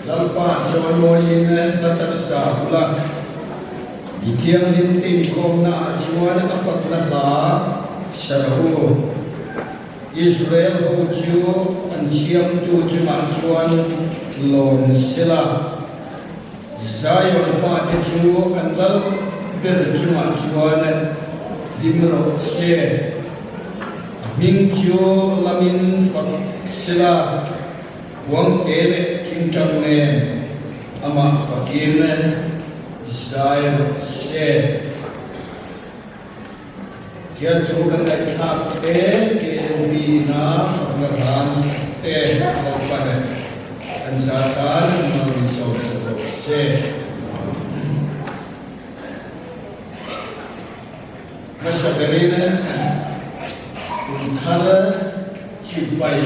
Lalpa chuan mawiin hla thar sa ula, mi thianghlim te inkhawmnaah chuan a fakna hla sa rawh u. Israel ho chu an siamtu chungah chuan lawm sela, Zion fate chu an lal ber chungah chuan hlim rawh se. A hming chu lamin fak sela. Khuangte leh tingtang nen amah fakin zai rawh se. Thianthu kan ngaihthlak te, KLB ina fakna hlan te Lalpan kan zar tan mal zawm sak rawh se. Hmasa berin kum thar chibai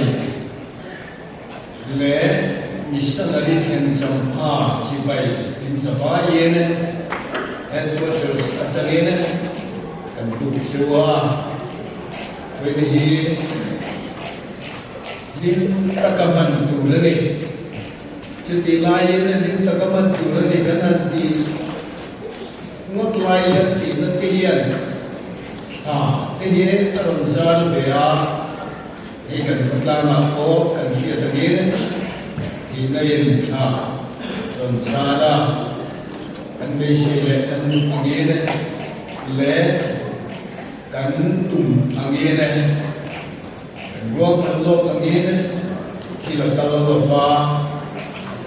leh missionary thlen champha chibai inzavaiin headquarters atangin kan buk cheu a, vawiin hi hlim taka hman tur a ni. Chutih laiin hlim taka hman tur a ni kan han tih. Ngawt lai hian tihna te hian thla te hi a rawn zar ve a, hei kan khawtlangah pawh kan hriat angin tihna in thla a rawn zar a, kan beisei leh kan duh angin leh kan tum angin kan ruahman lawk angin thil a kal lova a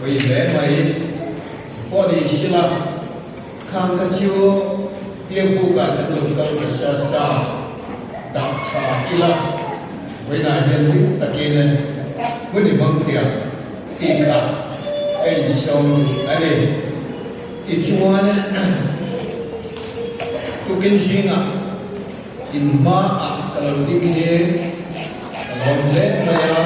pawi hle mai. Pawh ni sila. Khang kha chu Piangbuka kan lo kal ta sa sa, dah tha ila, vawiinah hian hlim takin hun i hmang tiang tih kha ka insawm duh a ni. Tichuan, tukin zingah in hmaah ka lo ding hi ka lawm hle mai a,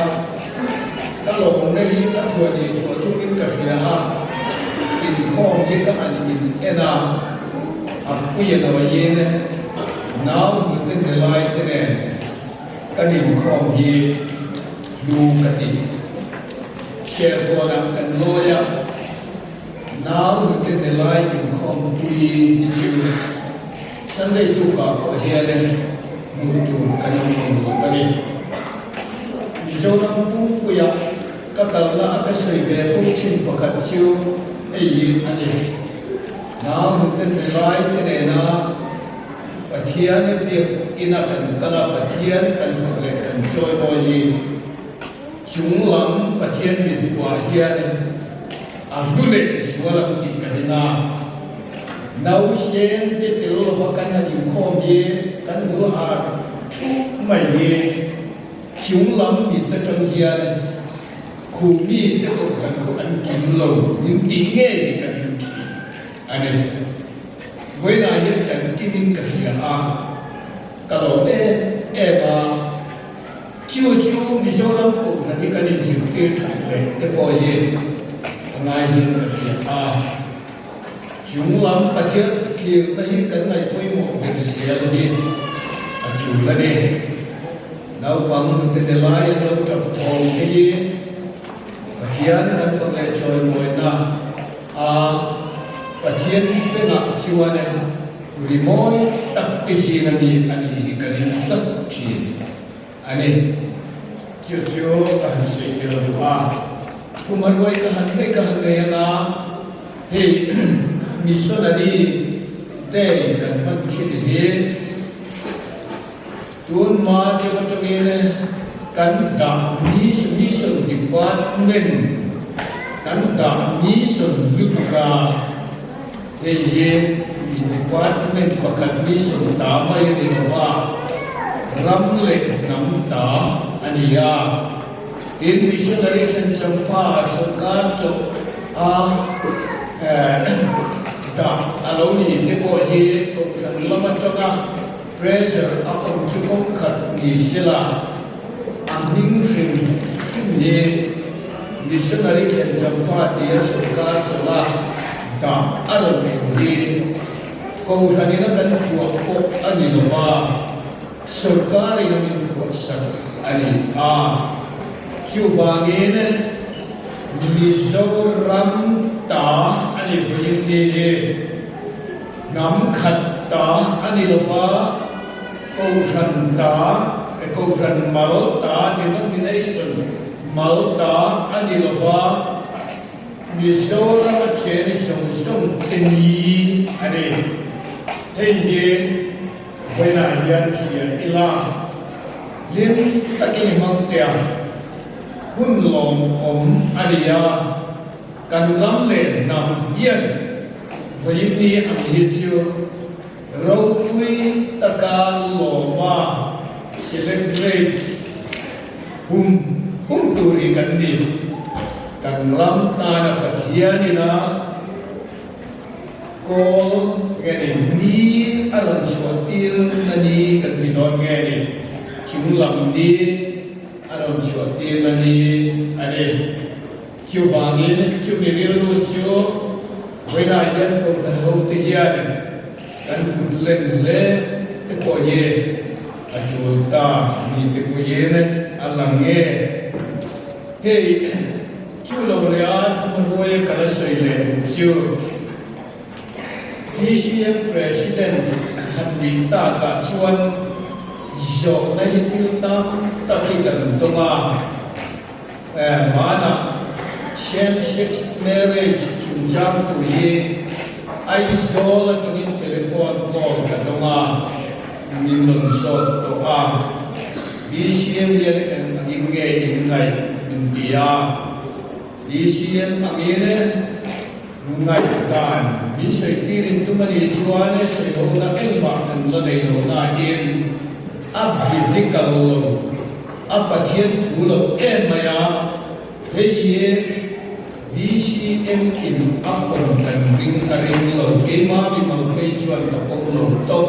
ka lawmna hi a thuah nih thuah thungin ka hria a, inkhawm hi ka han in en a, a puia nawiin nau hnute ni lai te nen kan inkhawm hi hlu ka ti. Serkawnah kan lawi a. Nau nute ni lai inkhawm pui hi chu Sunday tukah pawh hian hmuh tur kan awm awm lo a ni. Mizoram pumpuia ka kalna a ka sawi ve fo thin pakhat chu hei hi a ni. Nau nute ni lai te nena Pathian biak ina kan kal a, Pathian kan fak leh kan chawimawi hi Chung lam Pathian mitkuah hian a hlu leh zual ang tih ka ring a. Nausen te tel lova kan han inkhawm hi kan bul har thup mai hi chung lam mit atang hian khumi te kohhran khu an kim lo min tih ngei ka ring thin a ni. Vawiinah hian kan kimin ka hria a, ka lawm em em a. Chu chu Mizoram Kohhran hi kan inzirtir that leh te pawh hi a ngai hian ka hria a. Chung lam Pathian thlirna hi kan ngaih pawimawh ber zel hi a tul a ni. Naupang nute te lai an lo tap thawm te hi Pathian kan fak leh chawimawina a Pathian bengah chuan rimawi tak te zing a mi a nih hi ka ring tlat thin. A ni, chu chu ka han sawi tel duh a, kum a ruai ka han hlei ka han nei anga, hei missionary day kan hman thin hi tun hma deuh atangin kan dah mission department kan dah mission lutuk a, hei hi mi department pakhat mission ta mai a ni lo va. Ram leh hnam ta a ni a. Tin, missionary thlen champa sawrkar chawp a dah a lo ni te pawh hi kohhran lam atanga pressure a awm chu kawng khat ni sela a hming hrim hrim hi missionary thlen champa tia sawrkar chawlh a dah a rawn awm hi Kohhran ina kan phuah pawh a ni lo va, sawrkar ina min phuah sak a ni a. Chuvangin Mizoram ta a ni vawiin ni hi hnam khat ta a ni lova, Kohhran ta, Kohhran mal ta, denomination mal ta a ni lova, Mizorama chen zawng zawng te ni a ni. Hei hi vawiinah hian hria ila, hlim takin i hmang teh ang. Hun lawmawm a ni a, kan ram leh hnam hian vawiin ni ang hi chu ropui taka lawma celebrate hum hum tur hi kan ni. Kan ram tana Pathianin a kawl nge ni, ni a rawn chhuah tir na ni kan ti dawn nge ni, chunglam ni a rawn chhuah tir na ni a ni. Chuvangin chumi rilru chu vawiinah hian Kohhran hote hian kan kut len hle te pawh hi a tul ta ni te pawhin a lang nge. Hei chu lo leh a thuhmahruaia ka la sawi leh duh chu PCM President han nih takah chuan zawhna hi thil tam tak hi kan dawng a. Hmanah same sex marriage chungchang tu hi Aizawl atangin telephone call ka dawng a, min rawn zawt tawh a. BCM hian eng angin nge in ngaih min ti a, BCM angin ngaihdan min sawi tir in tum a nih chuan sawihona engmah kan la nei lo nain a biblical lo. A Pathian thu lo em mai a, hei hi BCM in a pawm kan ring ka ring lo, keimah mimal phei chuan ka pawm lo tawp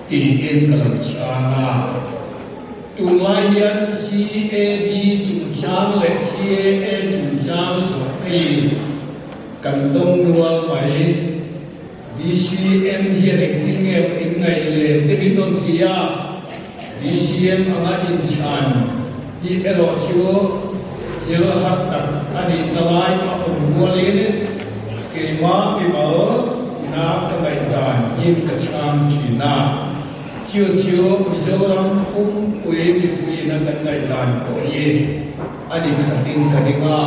tiin ka lo chhang a. Tunlai hian CAB chungchang leh CAA chungchang zawh phei kan dawng nual mai. BCM hian engtin nge maw in ngaih le te min rawn ti a, BCM anga inchhan hi erawh chu thil har tak a nih na lai a awm rualin keimah mimal ina ka ngaihdan in ka chhang thin a, chu chu Mizoram pumpui mipui ina kan ngaihdan pawh hi a ni khatin ka ring a.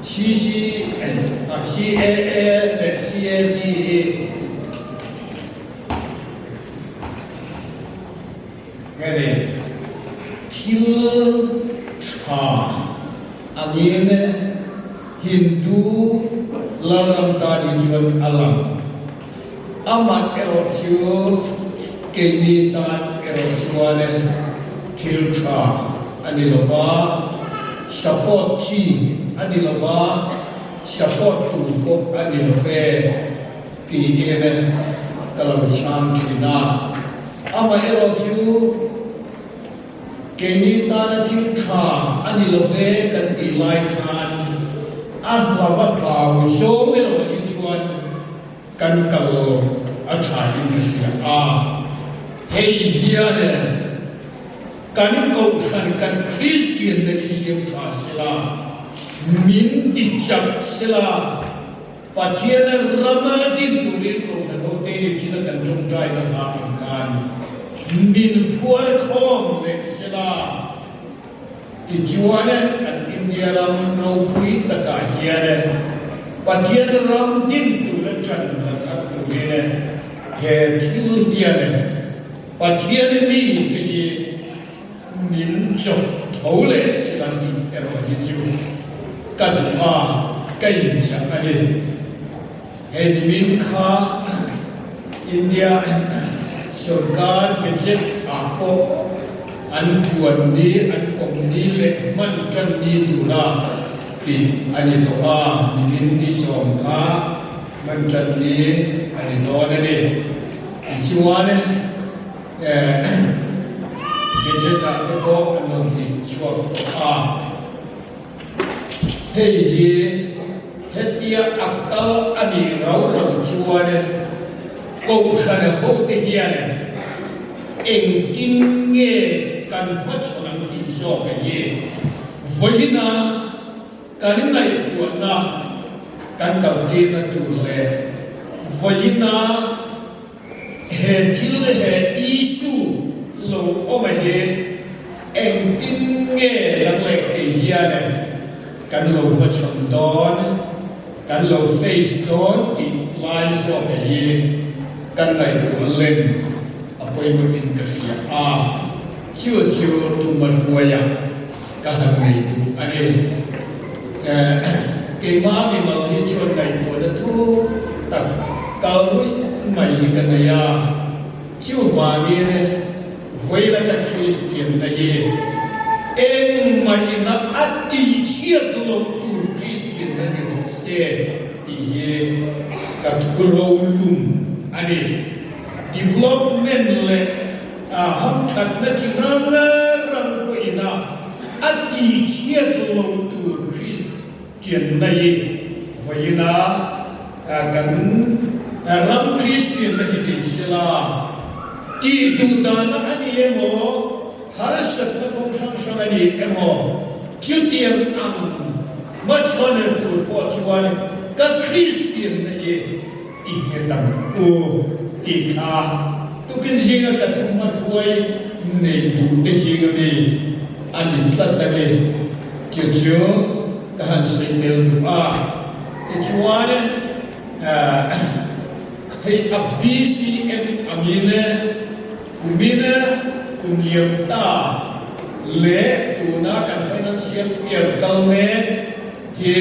CC, CAA leh CAB hi nge ni thil tha angin Hindu lalram tan hi chuan a lang. Amah erawh chu keini tan erawh chuan thil tha a ni lo va, support chi a ni lo va, support tur pawh a ni lo ve tiin ka lo chhang thin a. Amaherawh chu keini tana thil tha a ni lo ve kan tih lai khan a hlava hlau zawng erawh hi chuan Kan kal a tha in ka hria a, hei hian kan kohhran kan Kristian na i siam tha sela, min ti chak sela, Pathian rama din turin kohhran hote nih chin a kan tawngtai na hla ang khan min phuar khawm leh sela, Tichuan kan India ram ropui takah hian Pathian ram din tura ṭan la thar turin he thil hian Pathian mite hi min chawp tho leh sila tih erawh hi chu ka duh a, ka inchah a ni. He nimin kha India sorkar gazette ah pawh an puan ni, an pawm ni leh hman tan ni tura tih a ni tawh a, nimin ni sawm kha hman tan ni a ni dawn a ni. Tichuan gazette ah te pawh an rawn tih chhuak tawh a. Hei hi hetia a kal a nih rau rau chuan Kohhran hote hian engtin nge kan hmachhawn ang tih zawk hi vawiina. Kan ngaihtuahna kan kaltirna tur leh vawiina he thil he issue lo awm a hi engtin nge lang leh kei hian kan lo hmachhawn dawn, kan lo face dawn tih lai zawk a hi kan ngaihtuah len a pawimawhin ka hria a, chu chu tuma hruaia Ka han nei duh a ni. Keimah mimal hi chuan ngaihtuahna thu tak kal ruih mai hi ka nei a. Chuvangin vawiin ka Kristianna hi engmahina a tihchhiat loh tur Kristianna ni rawh se tih hi ka thu rolum a ni. Development leh A hamthatna chi rang rang pawhin a a tihchhiat loh tur Kristianna hi vawiin a kan ram Kristianna hi ni sela tih duh dana a ni emaw, harsatna kawng hrang hrang a ni emaw, chutiang ang hmachhawn tur pawh chuan ka Kristianna hi I nghet ang u tih kha tukin zinga ka tum a hruai neih duh te zinga mi a ni tlat a ni. Chu chu ka han sawi tel duh a. Tichuan hei a BCM angin kumin kum liam ta leh tuna kan financial year kal mek hi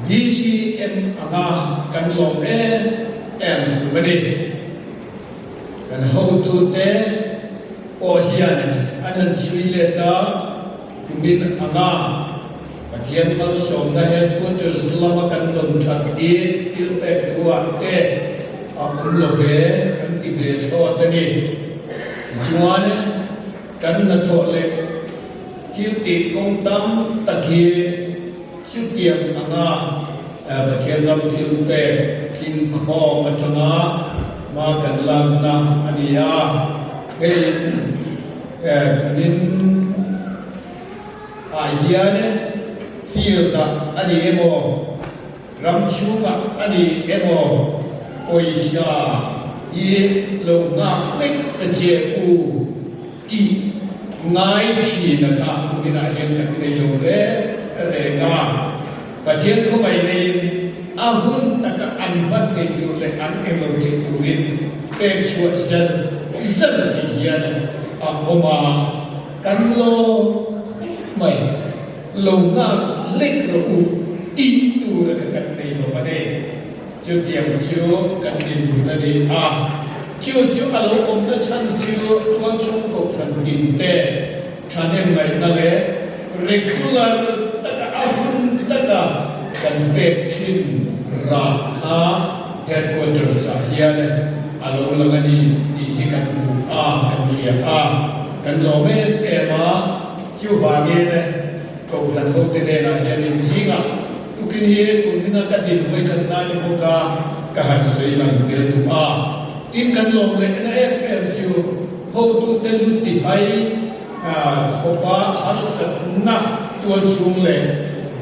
BCM anga kan lawm em em kum a ni. Kan hotute pawh hian an han chhui let a, kumin anga Pathian malsawmna headquarters lama kan dawn that hi thil pek ruah te a awm lo ve an ti ve thlawt a ni. Tichuan kan hnathawh leh Thil tih kawng tam tak hi chutiang anga Pathian ram thil pek tling khawm atanga hma kan lakna a ni a. Hei kumin ah hian field ah a ni emaw, ram chhungah a ni emaw pawisa hi lo nghak hlek ta che u. Tih ngai thin a kha kuminah hian kan nei lo reng reng a, Pathian khawngaih neiin a hun taka an hman theih tur leh an englo theih turin pek chhuah zel zel theih hian a awm a, kan lawm khawp mai. Lo nghak lek rawh u tih tur a kha kan nei lo a ni. Chutiang chu kan dinhmun a ni a, chu chu a lo awmna chhan chu tualchhung kohhran tinte thahnem ngaihna leh regular taka a hun taka kan pek thin rah kha headquarters ah hian a lo lang a ni tih hi kan hmu a, kan hria a, kan lawm em em a, chuvangin kohhran hote hnenah hian inzingah Tukin hi tunhuna ka din vawikhat na ni bawk a, ka han sawi lang tel duh a. Tin kan lawm leh na em em chu hotute lu tihai khawpa harsatna tual chhung leh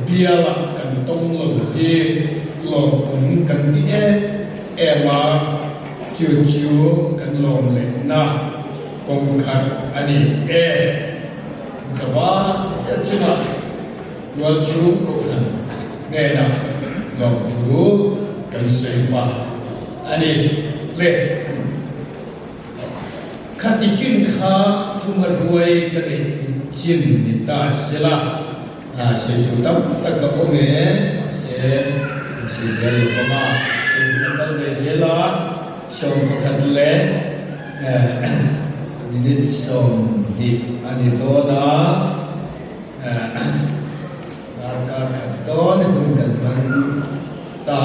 bialah kan tawng lo hi lawmawm kan ti em em a, chu chu kan lawm leh na kawng khat a ni e. Zava chungah. Tual chu Kohhran hnenah lawmthu kan sawi hma a ni le. Khati chin kha thuma ruai ka neih duh chin ni ta sela, sawi tur tam tak a awm e, mahse kan sawi zel lo vang a, hei hun a kal ve zel a, 11 leh minute 20 a ni dawn a. Darkar khat dawn hun kan hman ta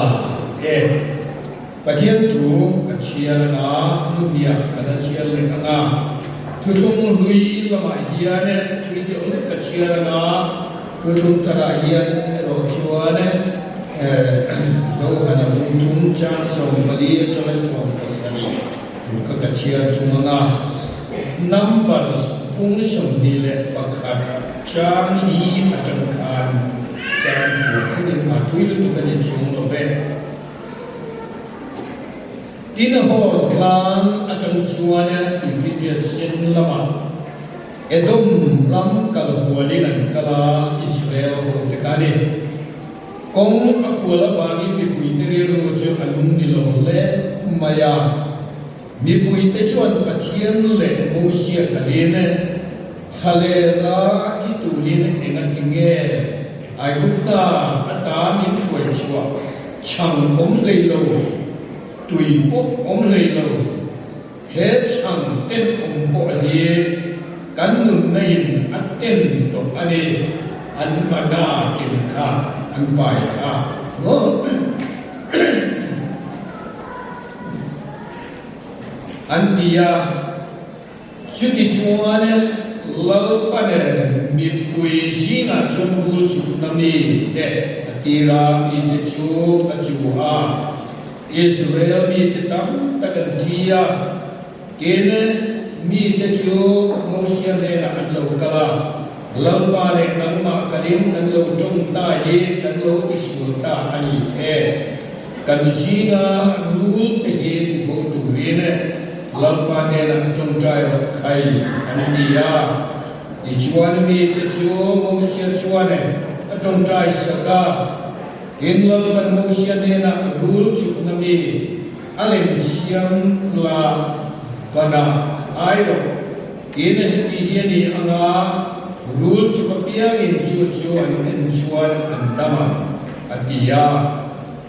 e. Pathian thu ka chhiar anga, nunniah ka la chhiar leh anga, thuthlung hlui lamah hian thui deuh hlek ka chhiar anga, thuthlung tharah hian erawh chuan Zohana lungtum chang 14 atanga 17 thu kha ka chhiar thung anga. Numbers pung 21. Chang li atang khan chang tur thlengin a tui lutuk a ni chung lo ve. Tin Hor tlang atang chuan Tuifinriat sen lamah Edom ram kal hualin an kal a, Israel ho te kha a ni. Kawng a kual avangin mipuite rilru chu a lung ni lo hle mai a. Mipuite chuan Pathian leh Mosia kalin thlalera thi turin engati nge Aigupta ata min hruai chhuah chhang awm hlei lo, tui pawh awm hlei lo, he chhang ten awm pawh hi kan nunna in a ten tawh a ni, an mana ken kha an pai kha maw? An ti a, chuti chuan Lalpane mipui zingah chuan rul chukna mite a tir a, mite chu a chu a, Israel mite tam tak an thi a, tin, mite chu Mosia hnenah an lo kal a, Lalpa leh nangmah kalin kan lo tawng ta hi kan lo tisual ta a ni e. Kan zinga rul te hi ti bo turin Lalpa hnenah tawngtai rawh khai an ti a. Tichuan mite chu Mosia chuan a tawngtai sak a, tin Lalpan Mosia hnenah rul chukna mi a lem siam la banah khai rawh. Tin heti hi a ni anga rul chuk apiangin chu chu an en chuan an dam ang a ti a.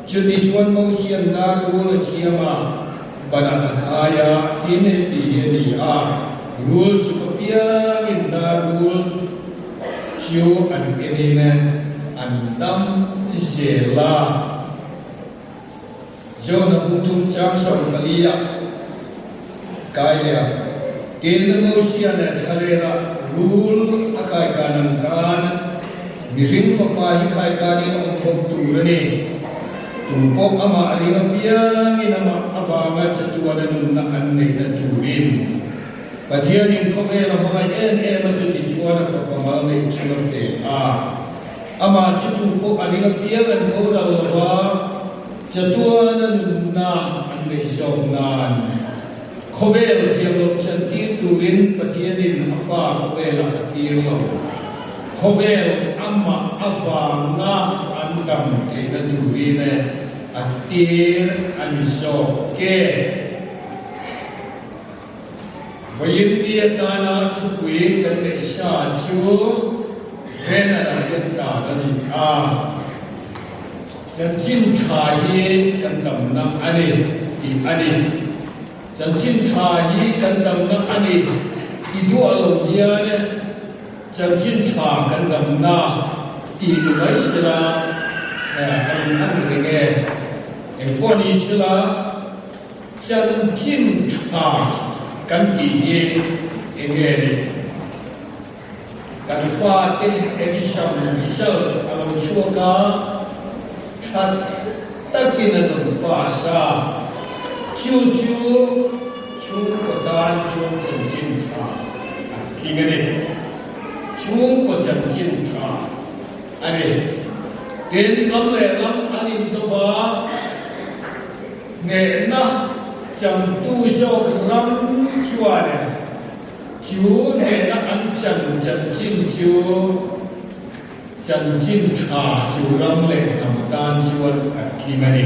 Chuti chuan Mosian dar rul a siam a, banah a khai a, tin heti hi a ni a, rul chu ka piangin dar rul chu an enin an dam zel a. Jona bu thum chang 14 ah kai leh a, tin Mosian thlalera rul a kai kan ang khan mihring fapa hi khai kanin a awm bawk tur a ni. Tu pawh amah ring apiangin amah avanga chatuana nunna an neihna turin Pathianin khawvel a hmangaih em em a chuti chuan a fapa mal neih chu a pe a. Amah chu tu pawh a ring apiang an boral lo va, chatuana nunna an neih zawk nan. Khawvel thiamloh chantir turin Pathianin a fa khawvelah a tir lo. Khawvel amah avanga an dam theihna turin a tir a ni zawk e. Vawiin ni atana thupui kan neih sa chu banner ah hian tar a ni a, Chanchin tha hi kan damna a ni tih a ni. Chanchin tha hi kan damna a ni ti duah lo hian chanchin tha kan damna tih ni mai sela a in ang reng e. Engpawh ni sela. Chanchin tha kan tih hi eng nge ni? Kan fate exam result a lo chhuak a, tha takin an rawn pass a, chu chu chhungkaw tan chuan chanchin tha a tling a ni. Chhungkaw chanchin tha a ni. Tin, ram leh ram an indawh a. Hnehna changtu zawk ram chuan chu hnehna an chan chanchin chu chanchin tha chu ram leh hnam tan chuan a tling a ni.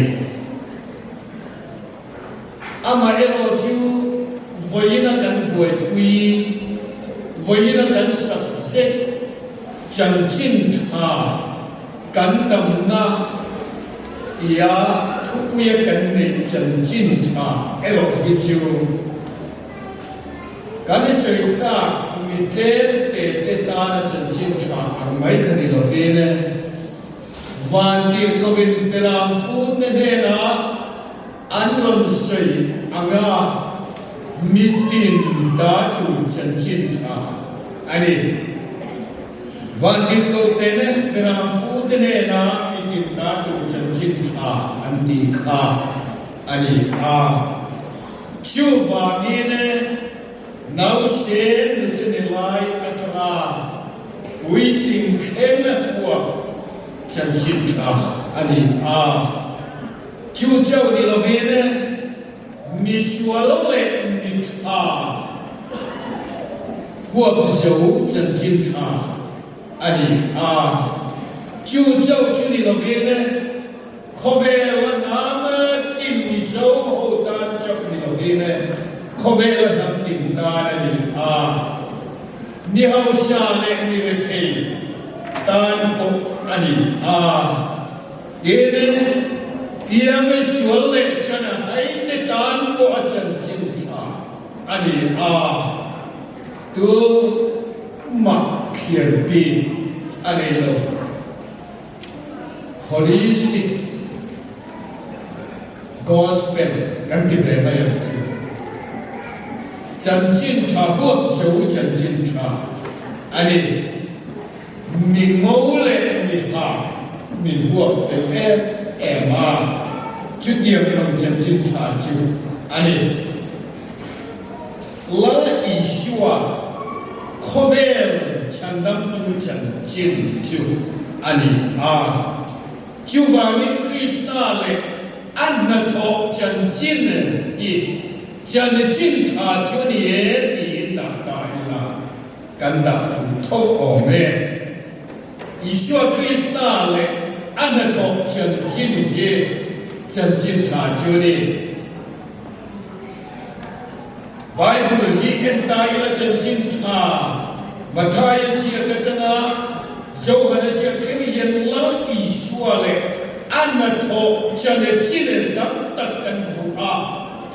Amaherawh chu vawiina kan buaipui, vawiina kan subject chanchin tha kan damna, Tia thupuia kan neih chanchin tha erawh hi chu kan i sawi tak mi tlem te te tana chanchin tha ang mai kha ni lovin Vantirhkovin Terampu te hnenah an rawn sawi anga mitin ta tur chanchin tha a ni. Vantirhkohte leh Berampu te hnena mitin ta tur chanchin tha an tih kha a ni a. Chuvangin nausên nute ni lai atanga Puitling thleng a huap chanchin tha a ni a. Chu chauh ni lovin misual leh mi tha huap zo chanchin tha a ni a. Chu chauh chu ni lovin khawvel a hnam tin Mizo ho tan chauh ni lovin khawvel a hnam tin tan a ni a. Ni hausa leh ni rethei tan pawh a ni a. Tin, piang sual leh chan a haite tan pawh a chanchin tha a ni a. Tu mah thliar bik a nei lo. Holistic Gospel kan ti ve mai ang chu. Chanchin tha huap zo chanchin tha a ni. Mi ngo leh mi ha min huap tel em em a, chutiang lam chanchin tha chu a ni. Lal Isua khawvel chhandamtu chanchin chu a ni a. Chuvangin Krista leh a hnathawh chanchin hi chanchin tha chu a ni e tiin dah ta ila kan dah fuh tho awm e. Isua Krista leh a hnathawh chanchin hi chanchin tha chu a ni. Bible hi en ta ila chanchin tha Mathaia ziak atanga Johana ziak thleng hian Lal Isua leh a hnathawh chane chine tam tak kan hmu a,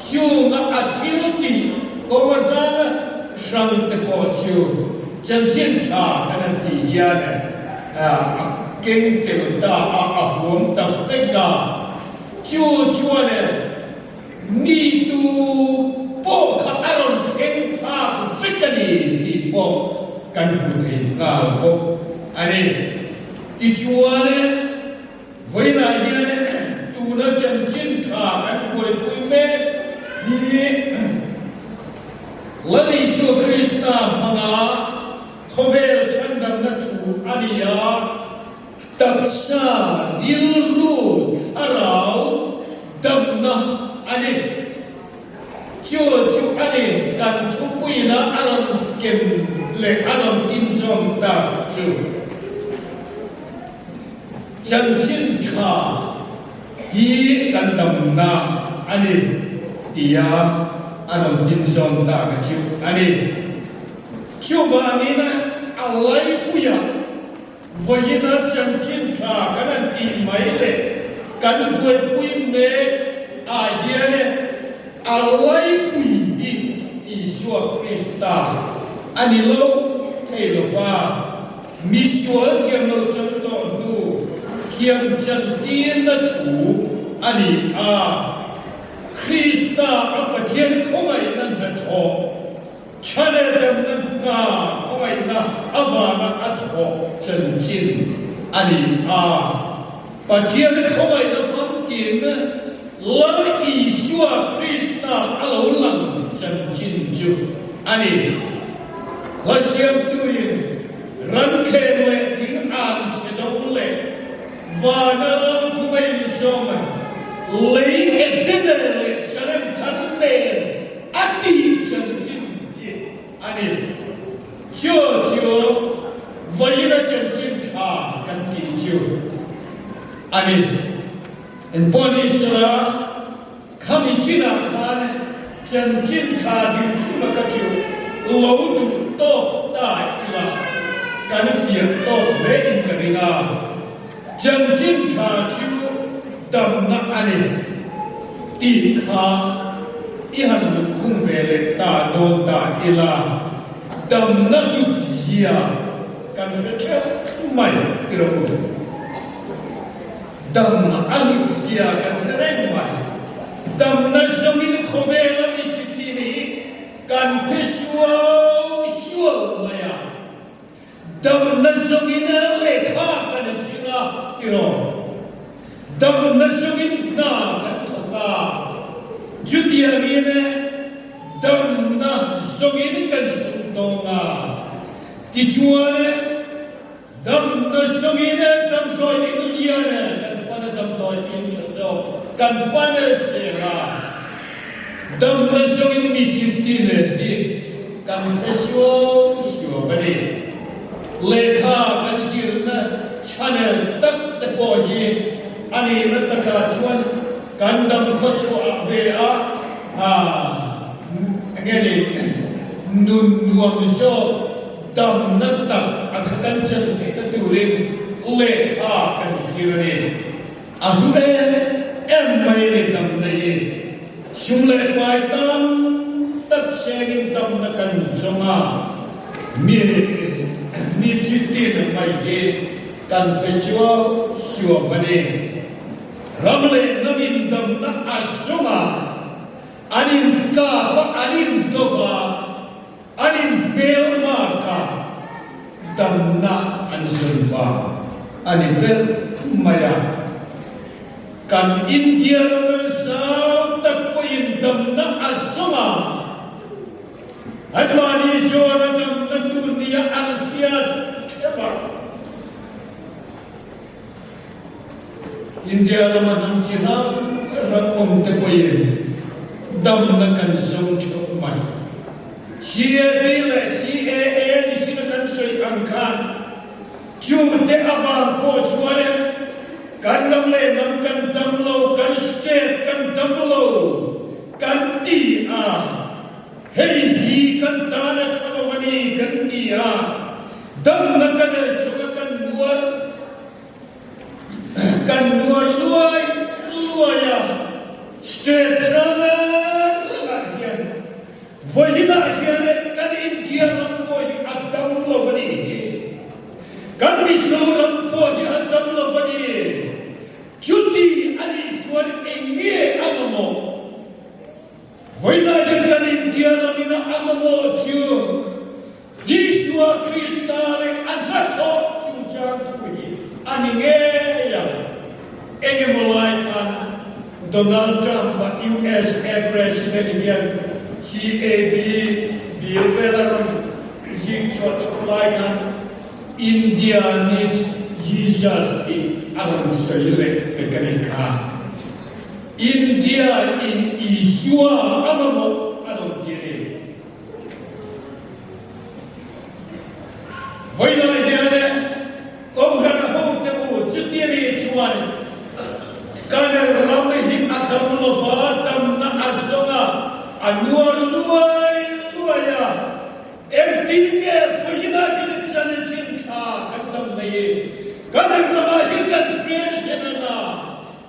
chunga a thil tih kawng ahranga hrang te pawh chu chanchin tha kan han tih hian a keng tel ta a, a huam ta vek a. Chu chuan Mi tu pawh kha a rawn thleng phak vek a ni tih pawh kan hmu thei nghal bawk a ni. Tichuan, vawiinah hian tuna chanchin tha kan buaipui mek hi Lal Isua Krista hmanga khawvel chhandamna thu a ni a. Taksa, rilru, thlarau damna a ni. Chu chu a ni kan thupuina a rawn ken leh a rawn tinzawm tak chu. Chanchin tha hi kan damna a ni tia a rawn tinzawm tak chu a ni. Chuvangin a laipuiah Vawiina chanchin tha kan han tih mai leh kan buaipui mek ah hian a laipui hi Isua Krista a ni lo thei lo va, misual thiam lo chang tawh hnu thiam chantirna thu a ni a, Krista a Pathian khawngaihna hnathawh Chhane damna hna khawngaihna avanga a thawh chanchin a ni a. Pathian khawngaihna famkim Lal Isua Krista a lo lang chanchin chu a ni. Hla siamtuin ranthleng leh thing an chhe dawng leh vana lal khumei ni zawng lei Edene leh Salem thar nen A tih chanchin hi a ni. Chu chu vawiina chanchin tha kan tih chu a ni. Engpawh ni sela, khami chinah khan chanchin tha hrim hrim a ka chu lo duh tawk ta ila kan fiah tawk hle in ka ring a. Chanchin tha chu damna a ni tih kha i han lungkhung ve leh ta dawn ta ila, damna hlut zia kan hre theuh mai ti rawh u. Dam a hlut zia kan hre reng mai. Damna zawngin khawvel a mi chikni hi kan phe suau suau mai a. Damna zawngin lehkha kan zir a tiraw? Damna zawngin hna kan thawk a, chutiangin damna zawngin kan sum dawn a. Tichuan. in tha zawk kan pan zel a. Damna zawngin mi chinti nen hi kan hre suau suau a ni. Lehkha kan zirna channel tak te pawh hi a nihna takah chuan kan dam khawchhuah ve a, enge ni, nun nuam zawk damna tak a kha kan chan theihna turin lehkha kan zir a ni. A hlu em em mai a ni damna hi. Sum leh pai tam tak sengin damna kan zawng a, mi mi thiltihna mai hi kan phe suau suau a ni. Ram leh hnamin damna a zawng a, an inkap a, an indo va, an inhmelmak a, damna an zawn vang a ni ber mai a. Kan India rama zau tak pawhin damna a zawng a, anmahni zawna damna tur nia an hriat theuh a. India lama hnam chi hrang hrang awm te pawhin damna kan zawng theuh mai. CAB leh CAA ni china kan sawi ang khan chungte avang pawh chuan kan ram leh hnam kan dam lo, kan state kan dam lo kan ti a, hei hi kan tan a tha lo a ni kan ti a, damna kan zawng a kan nuar. Kan nuar luai luai a, state hrang hrangah hian vawiinah hian kan India ram pawh hi a dam lo a nih hi. Kan Mizoram pawh hi a dam lo a ni. Chuti a nih chuan eng nge a mamawh? Vawiinah hian kan India ramin a mamawh chu Isua Krista leh a hnathawh chungchang thu hi a ni ngei ang. Engemaw lai khan Donald Trump-a USA President hian CAB bill vel a rawn zik chhuah chhoh lai khan India needs Jesus tih a rawn sawi leh pek a ni kha. India in Isua a mamawh a rawn ti a ni. Vawiinah hian Kohhran a hote u chuti a nih chuan kan ram hi a dam lova, damna a zawng a, a nuar luai luai a, engtin nge vawiinah hian chanchin tha kan dam mai i kan ramah hi kan president a,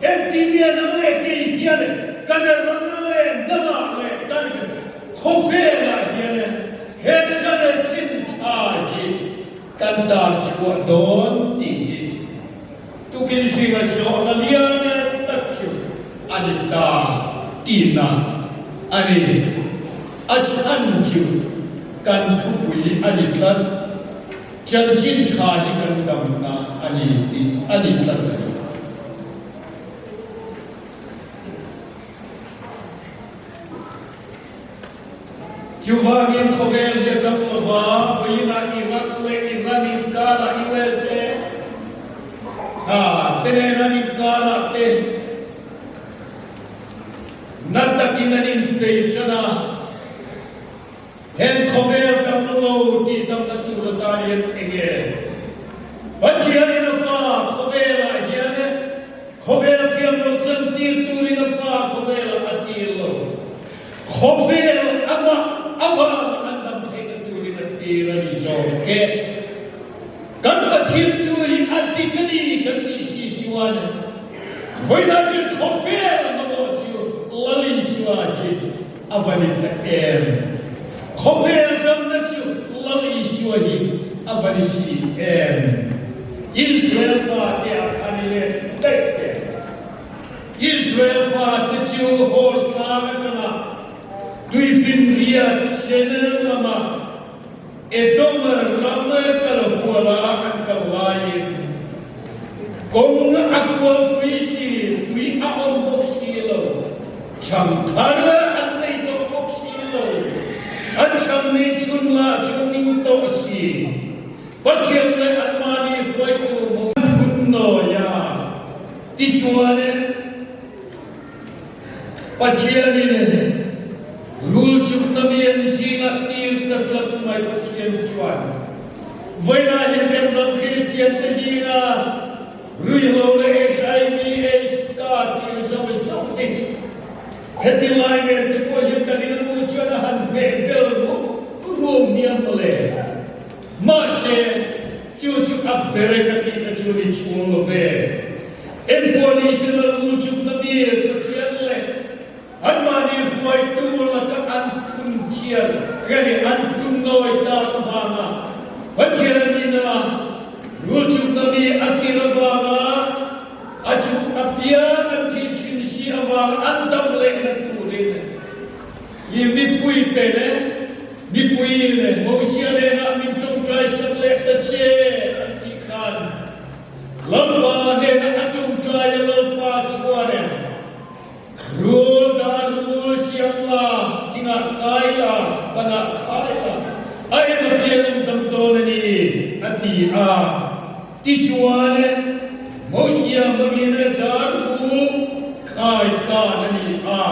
Engtin nge nang leh kei hian kan ram leh hnamah leh kan khawvelah hian he channel chin tha hi kan dar chhuah dawn tih hi tukin zinga zawhna lian tak chu a ni ta tihna a ni. A chhan chu kan thupui a ni tlat. Chanchin tha hi kan damna a ni tih a ni tlat a ni. Chuvangin khawvel hi a dam lova, vawiinah Iraq leh Iran inkarah USA te nen an inkarah te na takin an inpei tan a. Heng khawvel dam lo tih damna tur atan hian enge Pathianin a fa khawvelah hian khawvel thiam lo chantir turin a fa khawvelah a tir lo. Khawvel amah avanga an dam theihna turin a tir a ni zawk e. Kan Pathian tu hi a dik a ni kan tih si chuan vawiinah hian khawvel mamawh chu Lal Isua hi A va ni tak em! Khawvel damna chu Lal Isua hi a va ni si em! Israel fate a khan i let daih teh. Israel fate chu Hor tlang atanga tuifinriat Senel lama Edom ram kal huala an kal laiin kawng a kual pui si, pui a awm bawk si lo, chhang thar an nei tawh bawk si lo, an chhang neih chhun lah chu ning tawh si. Pathian leh anmahni hruaitu mo an phun nawi a, tichuan. Pathianin rul chukna mi an zingah tir ta tlat mai Pathian chuan vawiinah hian kan ram Kristian te zinga ruihhlo leh HIV AIDS ka tir zo zo te hi heti lai nen te pawh hian ka rilru chuan a han hmeh bel rup rup nia mawle. Mahse, chu chu a bere ka tihna chu ni chhung lo ve. Engpawh ni sela rul chukna mi Pathian leh anmahni hruaitu laka an phun chian nge ni an phun nawi tak avanga Pathian ina rul chukna mi a tir avanga a chuk apiang an thih thin si avanga an dam lehna turin I mipuite leh mipui leh Mosia hnenah min tawngtai sak leh ta che an tih khan Lalpa hnenah a tawngtai a Lalpa chuan e, Rul dan rul siam la, thingah kai la, banah khai la, a en apiang an dam dawn a ni, a ti a. Tichuan e, Mosia hmangin dar rul khai kan a ni a,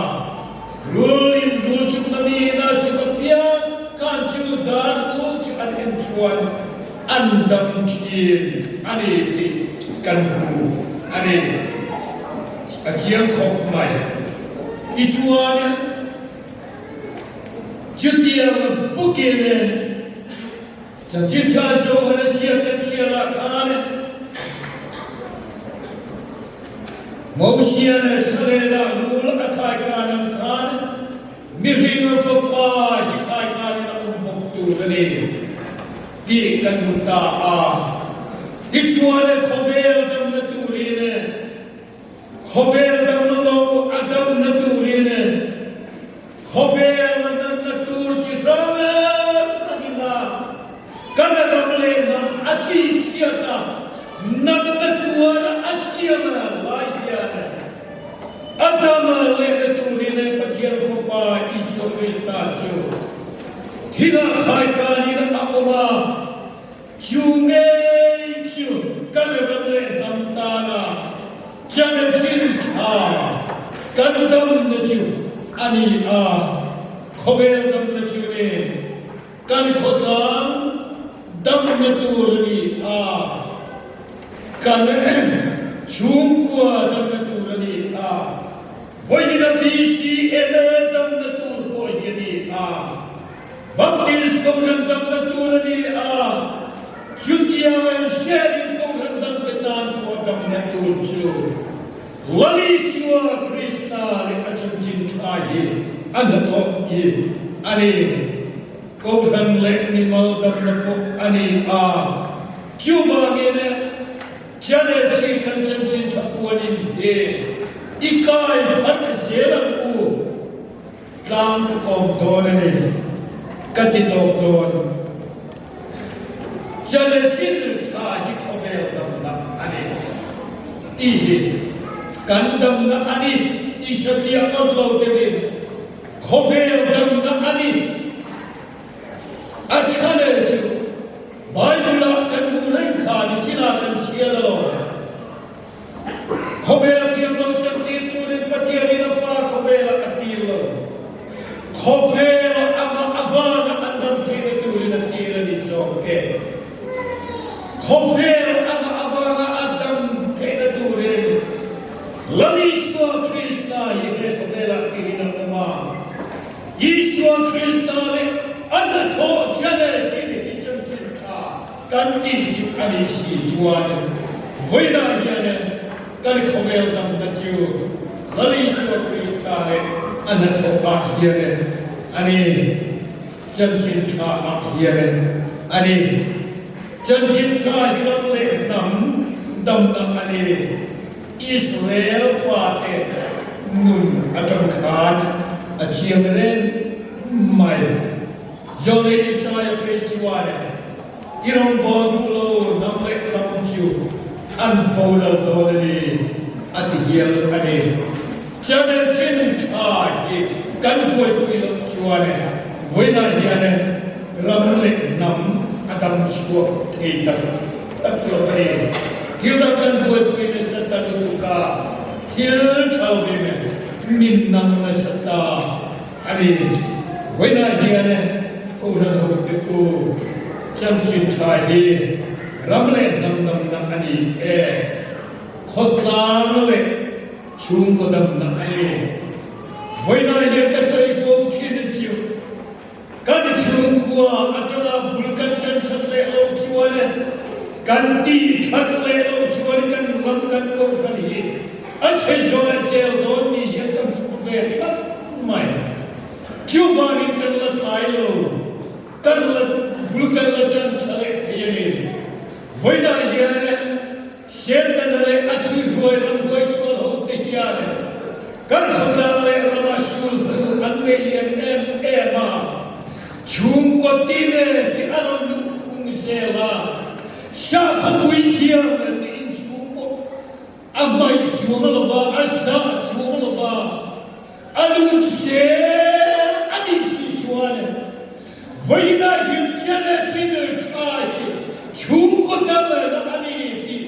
rulin rul chu na miin a chuk apiang khan chu dar rul chu an en chuan an dam thin a ni tih kan hmu a ni. A chiang khawp mai. Tichuan e, chutiang bawkin e, Chanchin tha Johana ziak kan chhiarah khan Mosia leh Thlalela rul a khaikan ang khan mihring a fapa hi khaikanin a awm bawk tur a ni tih kan hmu ta a. Tichuan khawvel damna turin Khawvel damna lo a damna turin khawvel a natna tur chi hrang hrangin a kan ram leh hnam a tihchhiat a, natna tuar a siam lai hian a dam lehna turin Pathian Fapa Isua Krista chu thingah khaikanin a awm a. Chu ngei chu kan ram leh hnam tana chanchin tha kan damna chu a ni a, khawvel damna chu ni kan khawtlang damna tur a ni a, kan chhungkua damna tur a ni a, vawiina BCMA damna tur pawh hi a ni a. Baptist Kohhran damna tur a ni a, chutianga ziahin Kohhran dangte tan pawh damna tur chu Lal Isua Krista leh a chanchin tha hi a hnathawh hi a ni. Kohhran leh mimal damna pawh a ni a, chuvangin channel chi kan chanchin tha puanin hi i kai phat zel ang u. Tlang ka kawm dawn a ni, ka ti tawp dawn. Chanchin tha hi khawvel damna a ni tih hi kan damna a ni tih hrethiah ngawt lo deuhin khawvel damna a ni. A chhane chu Bible-ah kan hmuh reng kha nichinah kan chhiar alawm. Khawvel thiam lo chantir turin Pathianin a fa khawvelah a tir lo. Khawvela amah a vana an dam theihna turin a tir a ni zawk e. Khawvel amah a vana a dam theihna turin Lal Isua Krista hi he khawvelah tirin a awm a. Isua Krista leh a hnathawh chane chin hi chanchin tha Kan tih chu a nih si chuan vawiinah hian kan khawvel damna chu Lal Isua Krista leh a hnathawhah hian a ni. Chanchin thaah hian a ni. Chanchin tha hi ram leh hnam damna a ni. Israel fate nun atang khan a chiang reng mai. Zawlei Isaia phei chuan i rawngbâwl duh lo hnam leh ram chu an boral dawn a ni, a ti hial a ni. Channel chin tha hi kan buaipui loh chuan vawiinah hian ram leh hnam a dam chhuak thei tak tak lo a ni. Thil dang kan buaipui nasa ta lutuk a, thil tha ve mai. Min nang nasa ta a ni. Vawiinah hian Kohhran hote u chanchin tha hi ram leh hnam damna a ni e. Khawtlang leh chhungkaw damna a ni. Vawiinah hian ka sawi fo thin a chu. Kan chhungkua atanga bul kan tan that leh loh chuan kan tih that leh loh chuan kan ram kan kohhran hi a chhe zawih zel dawn ni hian ka hmu ve tlat mai. Chuvangin kan la tlai lo, kan la bul kan la tan tha leh thei a ni. Vawiinah hian Setana leh a ṭhuihruai ramhuai sual hote hian kan khawtlang leh rama sul hnu an nei lian em em a, chhungkaw time hi a rawn luh khung zel a, sakhawpui thiam tiin chhung pawh a hmaih chuang lo va, a zah chuang lo va, a lut zel a nih si chuan vawiinah hian Channel tha hi chhungkaw damna a ni tih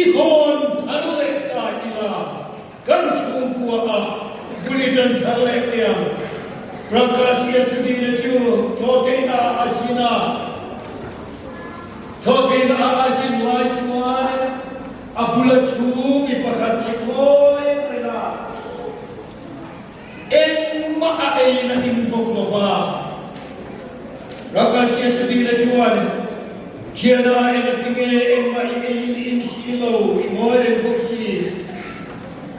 i hawn thar leh ta ila kan chhungkua ah bulletin thar leh piang Prakash Yasudina chu thawhtheihna ah a zin a, thawhtheihna ah a zin lai chuan A bula thu mi pakhat chu ngawi reng a, engmah a eiin a in bawk lo va. Rakashyasudila chuan, Thiana, engatinge engmah i eiin i in si lo, i ngawi reng bawk si,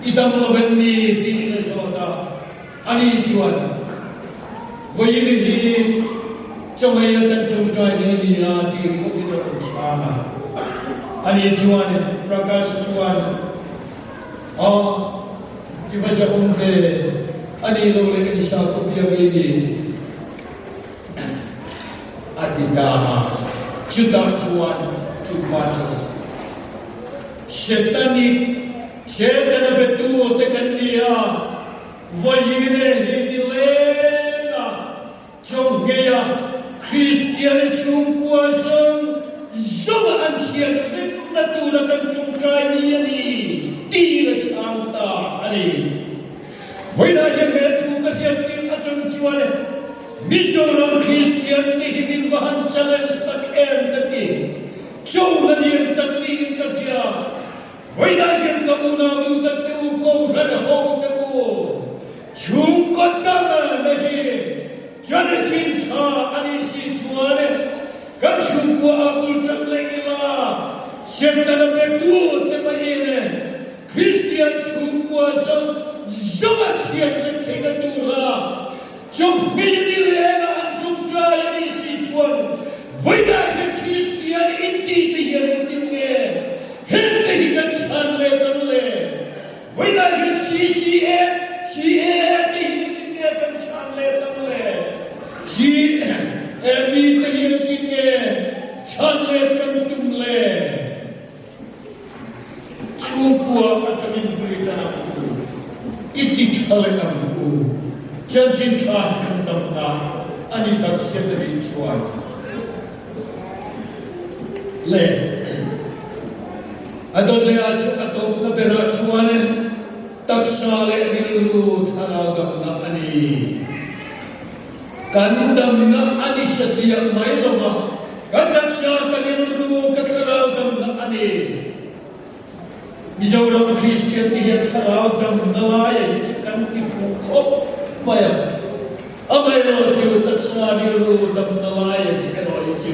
i dam lo em ni? tiin a zawt a. Ani chuan, Vawiin hi chawngei a kan tawngtai ve nia ti ringawtin a rawn chhang a. Ani chuan, Prakash chuan, Aw, i va zahawm ve, ani lo leh in sakhaw biak i ni, a ti ta a. Chutah chuan chupa chu Setanic, Setana betu te kan ni a. Vawiin e hi ni leng a, chawnghei a Kristian chhungkua zawng zawng a an chhiat vekna tura kan tawngtai ni a ni tiin a chhang ta a ni. Vawiinah hian he thu ka hriat tirh atang chuan Mizoram Kristian te hi min va han challenge tak em ka ti. Chawhna lian tak niin ka hria. Vawiinah hian ka unau duhtak te u, Kohhran a hawng te u, chhungkaw dang na hi chanchin tha a nih si chuan kan chhungkua ah bul tan leh ila, Setana petu te mahin Kristian chhungkua zawng zawng a chhiat vek theihna tura Chawhmeh ni leng a an tawngtai a nih si chuan vawiinah hian Kristian intih te hian engtin nge hengte hi kan chhan leh ang le? Vawiinah hian CCA, CAA te hi engtin nge kan chhan leh ang le? CAB te hi engtin nge chhan leh kan tum le? Chhungkua atangin bul tan ang u, i ti tha leh ang u, chanchin tha hi kan damna a ni tak zet a nih chuan le a dawt leh ah chu a tawpna berah chuan taksa leh rilru thlarau damna a ni. Kan damna a ni satliah mai lo va, kan taksa, ka rilru, ka thlarau damna a ni. Mizoram Kristian te hian thlarau damna laia hi chu kan ti fuh khawp mai a. Amaherawh chu taksa, rilru damna laia hi erawh hi chu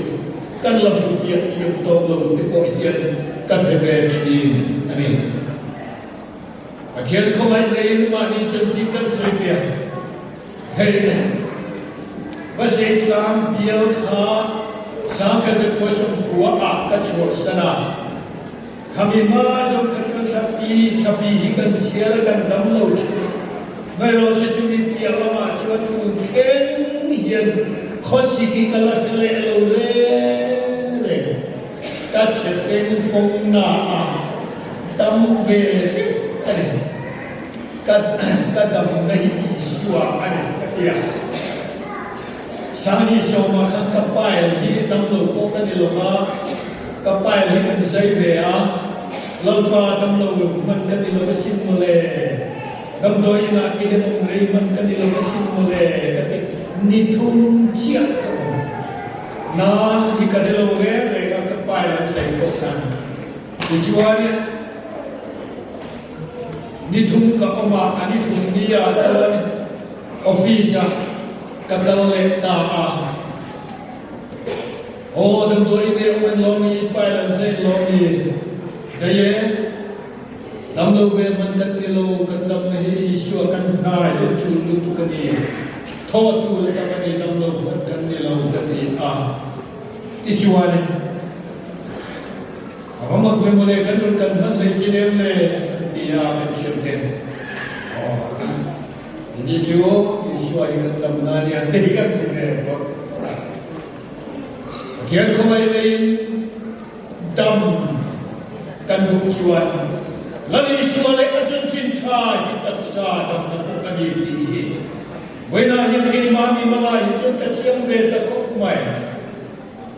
kan la hmu fiah thiam tawk lo te pawh hian ka hre ve thin a ni. Pathian khawngaih neiin mahni chanchin kan sawi piah. Hei va zeitlang bial kha sangkhat zakua sawmkua ah ka chhuahsan a, khami hma zawng kha chuan thlapi thlapi hi kan chhiar a kan dam lo thin. Hmaerawhchu chumi piah lamah chuan tun thleng hian khawsik hi ka la hre leh lo reng reng. Ka chhe feng fawng na a dam ve deuh a ni. Ka ka damna hi Isua a ni ka ti a. Sanghi sawmah khan ka pile hi damlo pawh ka ni lo va, ka pile hi kan zai ve a, Lalpa damlo hman ka ni lo asin mawle. Damdawi inah te hian awm rei hman ka ni lo asin mawle ka ti. Ni thum chiah ka awm. Na hi ka hre lo reng reng a, ka pa in an sawi pawh khan. Tichuan ni thum ka awm a, a ni thum ni ah chuan office ah ka kal leh ta a. Aw damdawi in awm an lawm i, pa in an sawi an lawm i, zei e. Dam lo ve hman kan ni lo, kan damna hi Isua kan hnai a tul lutuk a ni. Thawh tur a tam a ni, dam lo hman kan ni lo ka ti a. Tichuan, a va mak ve mawle, kan rawn kan hman hlei che lem le, an ti a, kan thiam ten. Aw, ini chu Isua hi kan damna a nia, te hi kan ti ve bawrh bawrh a. Pathian khawngaih neiin, Dam kan duh chuan Lal Isua leh a chanchin tha hi taksa damna pawh a ni tih hi vawiinah hian keimah mi malai hi chuan ka chiang ve ta khawp mai.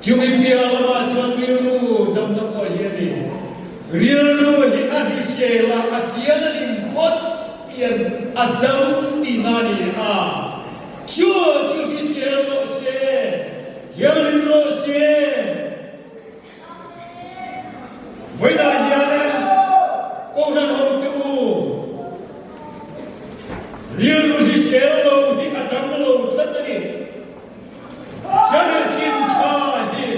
Chumi piah lamah chuan rilru damna pawh hi a ni. Rilru hi a hrisel a, a thianghlim phawt hian a dam tihna a ni a. Chu chu hrisel rawh se, thianghlim rawh se. Vawiinah hian Kohhran hote u, rilru hi sel lo hi a dang lo tlat a ni. Chanchin tha hi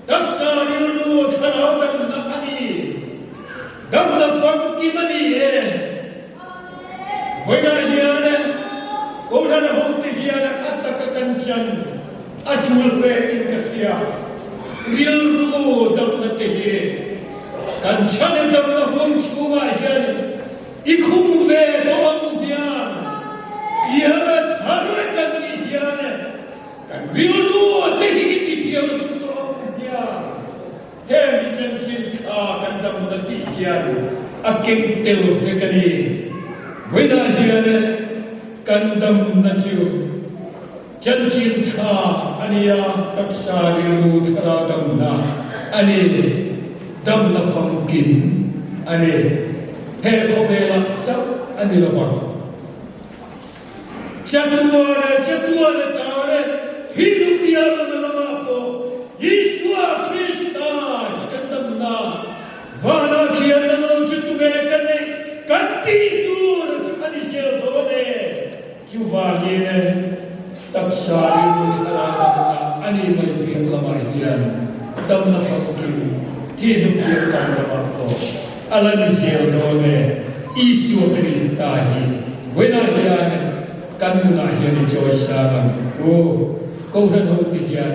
taksa rilru thlarau damna a ni. Damna famkim a ni e. Vawiinah hian Kohhran hote hian a taka kan chan a tul pek in ka hria. Rilru damna te hi kan chan i damna hun chhungah hian i khum ve tawh ang hian piala thar kan tih hian kan rilru te hi i ti thianghlim tawh ang hian Heng hi chanchin tha kan damna tih hian a keng tel vek a ni. Vawiinah hian kan damna chu chanchin tha a ni a, taksa rilru thlarau damna a ni, damna famkim a ni. He khawvelah chauh a ni lo vang. Chatuan e, chatuan e tar e, thil pialna ramah pawh Isua Krista hi kan damna vanah khian nang lo chu tunge ka neih kan tih tur chu a ni zel dawn e. Chuvangin e, taksa rilru thlarau damna a ni mai piah lamah hian damna famkim thil piah lam ramah pawh A la ni zel dawn e, Isua Krista hi vawiinah hian kan nunah hian i chawi sang ang u. Kohhran hote hian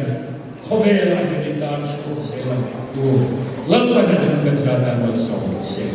khawvelah hian i tan chhuak zel ang u. Lalpan a tum kan zat ah malsawm rawh se.